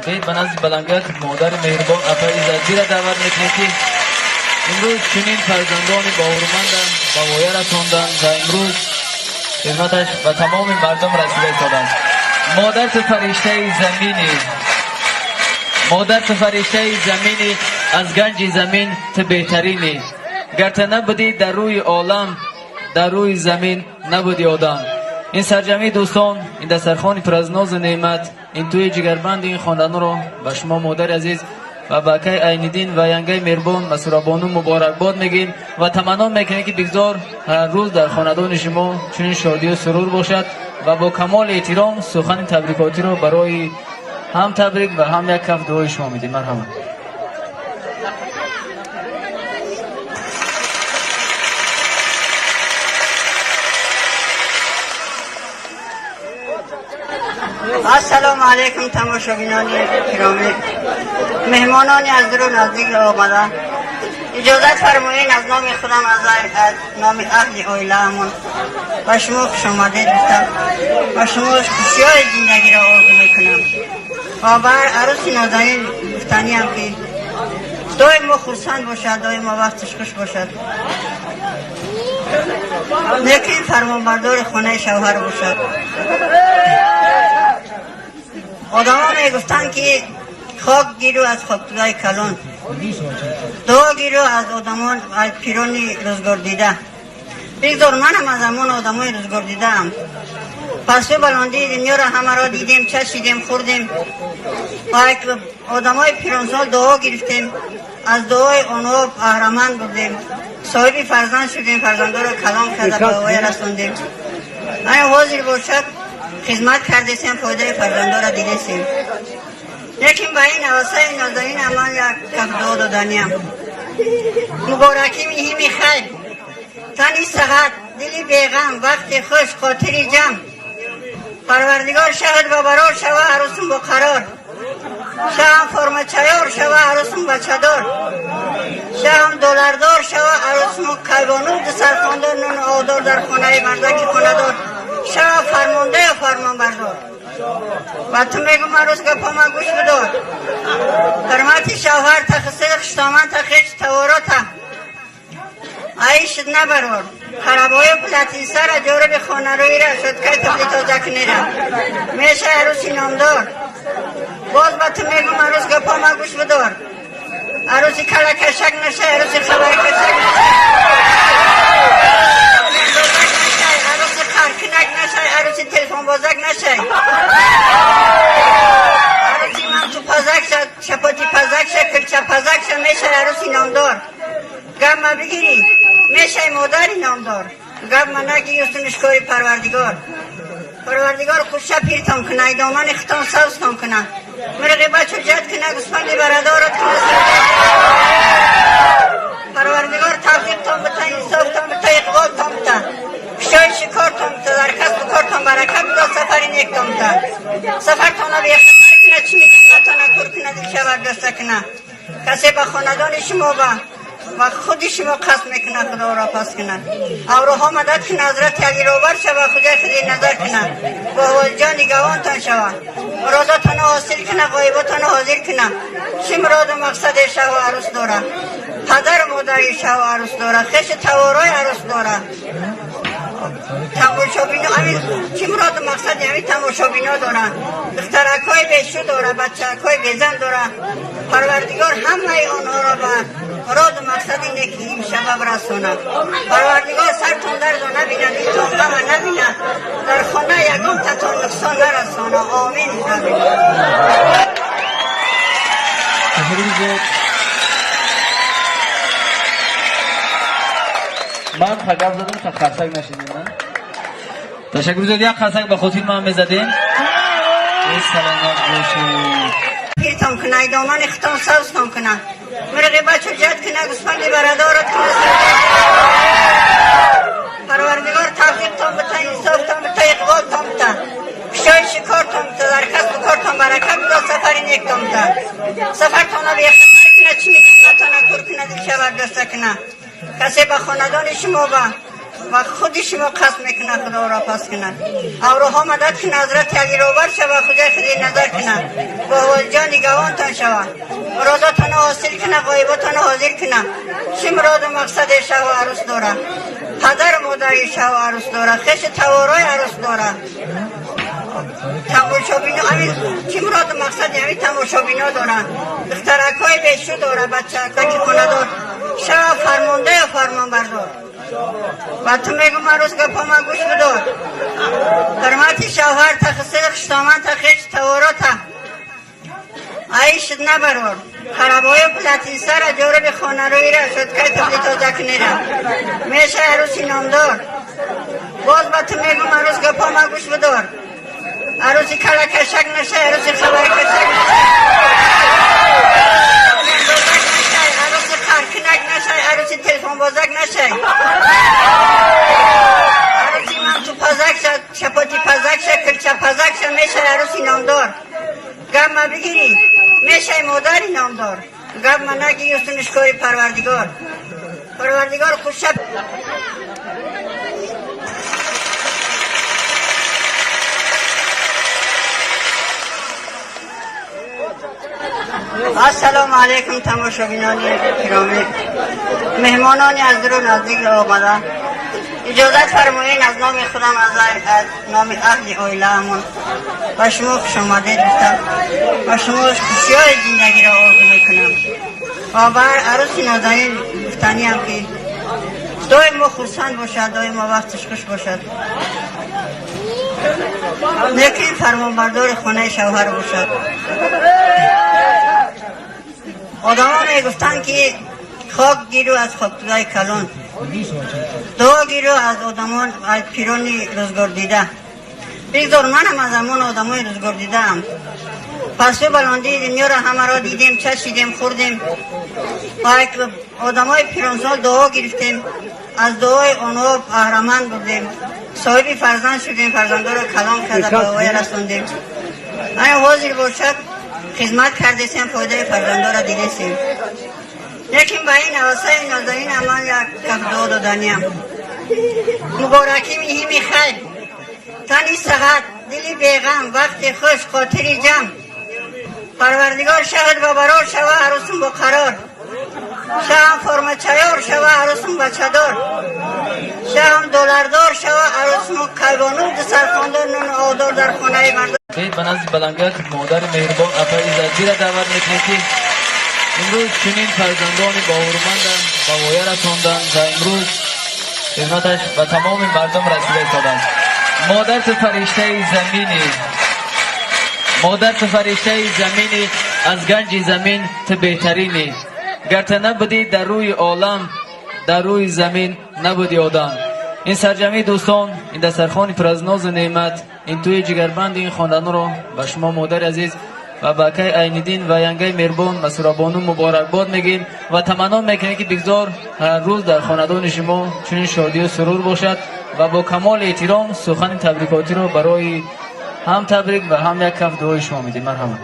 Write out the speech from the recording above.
Биёед ба назди баландгак модари меҳрубон апаи Иззатбира даъват мекунем, ки имрӯз чунин фарзандони боварӯманданд ба воя расонданд ва имрӯз хидматаш ба тамоми мардум расида истодааст. Модар, ту фариштаи заминӣ, модар, ту фариштаи заминӣ, аз ганҷи замин ту беҳтаринӣ. Гар ту набудӣ дар рӯи олам, дар рӯи замин набудӣ одам. Ин сарҷамъи дӯстон, ин дастархони пур аз нозу неъмат, ин тӯи ҷигарбанди ин хонданро ба шумо, модари азиз, ва ба акаи Айниддин ва янгаи меҳрубон Масурабону муборакбод мегӯем ва таманно мекунем, ки бигзор ҳар рӯз дар хонадони шумо чунин шодию сурур бошад. Ва бо камоли эҳтиром сухани табрикотиро барои ҳам табрик ва ҳам як каф дуои шумо медиҳем. Марҳамат. Ассалому алайкум, тамошобинони гиромӣ, меҳмонони аз дуру наздик омада. Иҷозат фармоед, аз номи худам, аз номи аҳли оилаамон ба шумо хушомадед гуфтам, ба шумо хушиҳои зиндагиро орзу мекунам ва ба арӯси нозанин гуфтаниам, ки доимо хурсанд бошад, доимо вақташ хуш бошад, лекин фармонбардори хонаи шавҳар бошад. Одамо мегуфтанд, ки хок гиру аз хоктулаи калон, дуо гиру аз одамон, аз пирони рӯзгордида. Бигзор манам аз ҳамон одамои рӯзгордидаам. Пасту баландии дунёро ҳамаро дидем, чашидем, хӯрдем ва одамои пиронсол дуо гирифтем, аз дуои онҳо баҳраманд будем, соҳиби фарзанд шудем, фарзандоро калон карда ба воя расондем. Ана ҳозир бошад, хизмат кардесем, фоидаи фарзандоро дидесем. Лекин ба ин ҳавасаи нозанин ман як каф дуо доданиям. Муборакӣ, муҳими хайр, тани саҳат, дили беғам, вақти хуш, хотири ҷамъ. Парвардигор шаҳд ба барор шава, арӯсум бо қарор шаҳам, формачаёр шава, арӯсум бачадор шаҳам, доллардор шава, арӯсуму кайвону дусархондор, нуну одор, дар хонаи мардаки хонадор шава, фармондаю фармонбардор. Ба ту мегум, арӯс, гапома гӯш бидор. Ҳурмати шавҳар та, хисили хуштоман та, хеч таворота айшд набарор, харабою платинсара, ҷоруби хонарӯира, шӯткаи туфли тозакунира, меша арӯси номдор. Боз ба ту мегум, арӯс, гапома гӯш бидор. Арӯси калакашак нашай, арӯси хабаркашак нашай, арӯси қаркинак нашай, арӯси телефонбозак нашай. Арӯси мантупазак ша, чапотипазак ша, килчапазак ша, мешай арӯси номдор. Гап ма бигирӣ, мешай модари номдор. Гап ма нагирӣ, устунишкори Парвардигор. Парвардигор хуша пиртон куна, домани хитон сабзтон куна, мирғи бачу ҷад куна, гӯсфанди барадорат куна. Парвардигор тавфиқтон бита, инсофтон бита, иқболтон бита, кушоиши кортон бита, дар касбу кортон баракат бида, сафари нектон бита, сафартона бехатар куна, чими дилатона кур куна, дилша бардошта куна. Касе ба хонадони шумо ба худи шумо қасд мекунад, Худоро пас кунад, авроҳо мадад кунад, Ҳазрати Али ровар шава, Хуҷаи худи назар кунад, бо ҷони гавонтон шава, муродотонро ҳосил кунад, ғоиботонро ҳозир кунад. Чӣ муроду мақсаде шаву арӯс дора, падару модари шаву арӯс дора, хешу таворои арӯс дора, тамошобино ҳамин чӣ муроду мақсади ҳамин тамошобино дора, духтаракҳои бешу дора, бачаакҳои безан дора. Парвардигор ҳамаи онҳоро ба муроду мақсади неки имшаба расонад. Парвардигор сартон дардо набинад, дилтон ғама набинад, дар хона ягон татон нуқсон нарасона. Омин. Ташаккури зиёд. Ман гап задам, та қарсак нашидем. Ташаккури зиёд. Як қарсак ба хотири ман мезадем. Саломат бошед. Пиртон куна, домани хитон сабзтон куна, мирғи бачу ҷад куна, гӯсфанди барадорат куна. Парвардигор тавфиқтон бита, инсофтон бита, иқболтон бита, кушоиши кортон бита, дар касбу кортон баракат бида, сафари нектон бита, сафартона бехатар куна, чими дилатона кур куна, дилша бардошта куна. Касе ба хонадони шумо ба ва худи шумо қасд мекунад, Худоро пас кунад, авроҳо мадад кунад, ҳазрати Алӣ ровар шава, Худои худи назар кунад, бо ҷон нигаҳбонтон шава, муродотонро ҳосил кунад, ғоиботонро ҳозир кунад. Чӣ муроду мақсаде шаву арӯс дора, падару модари шаву арӯс дора, хешу таворои арӯс дора, тамошобино ҳамин чӣ муроду мақсади ҳамин тамошобино дора, духтаракҳои бешу дора, бачаакаки хонадор шава, фармонда ё фармонбардор. Ба ту мегум, арӯс, гапома гӯш бидор, ҳурмати шавҳар та, хисили хуштоман та, хешу таворота айшд набарор, харабою платинсара, ҷоруби хонароира, шоткаи туфли тозакунира, мешай арӯси номдор. Боз ба ту мегум, арӯс, гапома гӯш бидор, арӯси калакашак нашай, арӯси хабаркашак нашай, арӯси қаркунак нашай, арӯси телефонбозак нашай, арӯси мантупазак ша, чапотипазак ша, килчапазак ша, мешай арӯси номдор. Гап ма бигирӣ, мешай модари номдор, гап ма нагирӣ, устунишкори Парвардигор, Парвардигор хуша. Ассалому алайкум, тамошобинони гиромӣ, меҳмонони аз дуру наздик омада. Иҷозат фармоед, аз номи худам, аз номи аҳли оилаамон ба шумо хушомадед гуфтам, ба шумо хушиҳои зиндагиро орзу мекунам ва бар арӯси нозанин гуфтаниам, ки доимо хурсанд бошад, доимо вақташ хуш бошад, лекин фармонбардори хонаи шавҳар бошад. Одамо мегуфтанд, ки хок гиру аз хоктудаи калон, дуо гиру аз одамон, аз пирони рӯзгордида. Бигзор манам аз ҳамон одамои рӯзгордидаам. Пасту баландии дунёро ҳамаро дидем, чашидем, хӯрдем ва одамои пиронсол дуо гирифтем, аз дуои онҳо баҳраманд будем, соҳиби фарзанд шудем, фарзандоро калон карда ба воя расондем. Ана ҳозир бошад, хизмат кардесем, фоидаи фарзандоро дидесем. Лекин ба ин ҳавасаи нозанин ман як каф дуо доданиям. Муборакӣ, муҳими хайр, тани саҳат, дили беғам, вақти хуш, хотири ҷамъ. Парвардигор шаҳд ба барор шава, арӯсум бо қарор. Шаҳам формачаёр шава, арӯсум бачадор. Шаҳам доллардор шава, арӯсуму кайвону дусархондор, нуну одор дар хонаи мардум. Ба назди балангак модари меҳрубон апаи Иззатира даъват мекунем, ки имрӯз чунин фарзандони баҳурманда ба воя расонданд ва имрӯз хизматаш ба тамоми мардум расида истодааст. Модар, ту фариштаи заминӣ, модар, ту фариштаи заминӣ, аз ганҷи замин ту беҳтаринӣ. Гар ту набудӣ дар рӯи олам, дар рӯи замин набуди одам. Ин сарҷамъии дӯстон, ин дастархони пур аз нозу неъмат, ин тӯи ҷигарбанди ин хондануро ба шумо, модари азиз, ва ба акаи Айниддин ва янгаи меҳрубон Масурабону муборакбод мегӯем ва таманно мекунем, ки бигзор ҳар рӯз дар хонадони шумо чунин шодию сурур бошад. Ва бо камоли эҳтиром сухани табрикотиро барои ҳам табрик ва ҳам як каф дуои шумо медиҳем. Марҳамат.